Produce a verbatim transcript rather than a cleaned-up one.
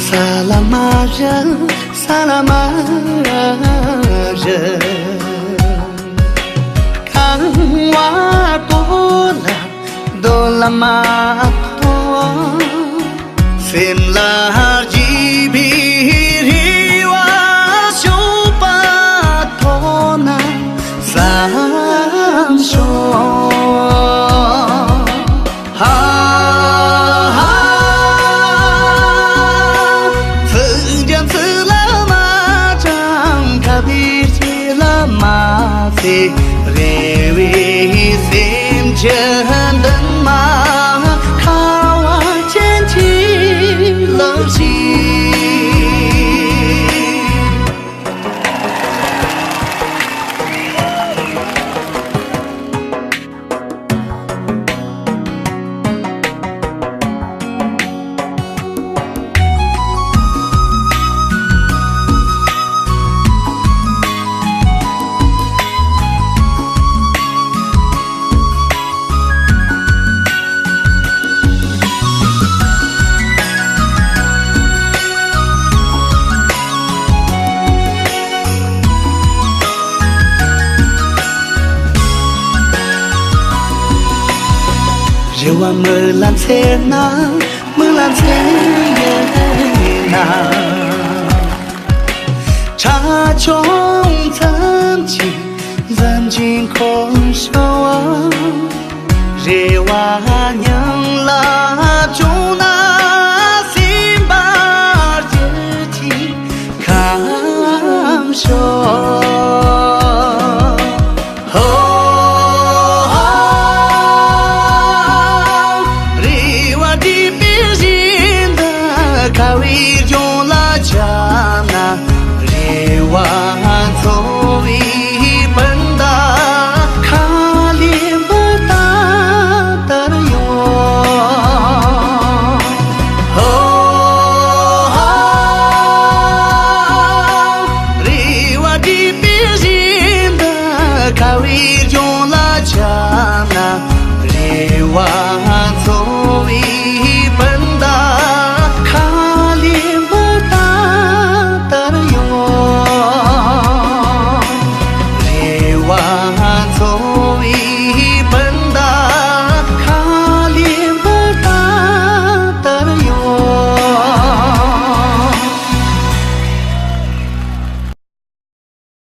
ས་ལ་མ་བཞག་ས་ལ་མ་བཞག་གང་བ་པོ་ལ་རྡོ་ལ་མ་ཐོ། སེམས་ལ་སྐྱིད་པའི་རེ་བ་ཤོག་པ་ཐོག་ན་བསམ་ཤོག་ཧ་ཧ། ཚིག་རྒྱ་མཚུར་ལ་མ་དྲངས། ཁ་བའི་ཆེ་ལ་མ་ཚེ། རེ་བའི་སེམས་ཀྱི་འདུན་མ། ཁ་བ་ཅན་གྱི་ལག་ཕྱིས། རེ་བ་མིག་ལ་འཚེར་ན། མིག་ལ་འཚེར་ཡིན་ན། ཁྲ་ཆུང་ཙམ་གྱིས་འཛུམ་གྱིས་འཁོར་ཤོག་རེ་བ་སྙིང་ལ་བྱུང་ན། སེམས་པ་སྐྱིད་ཀྱིས་ཁམས་ཤོག་ཧོ། རེ་བ་སྐྱིད་པའི་བཞིན་དུ། ཁ་བའི་ལྗོངས་ལ་འཁྱམས་ན། རེ་བ་འཚོ་བའི་སྤུན་ཟླ། ཁ་ལས་འབུ་ཏག་ལྟར་ཡོང་། ཧོ། རེ་བ་སྐྱིད་པའི་བཞིན་དུ། ཁ་བའི་ལྗོངས་ལ་འཁྱམས་ན། རེ་བ་འཚོ་བའི་སྤུན་ཟླ། ཁ་ལས་འབུ་ཏག་ལྟར་ཡོང་། རེ་བ་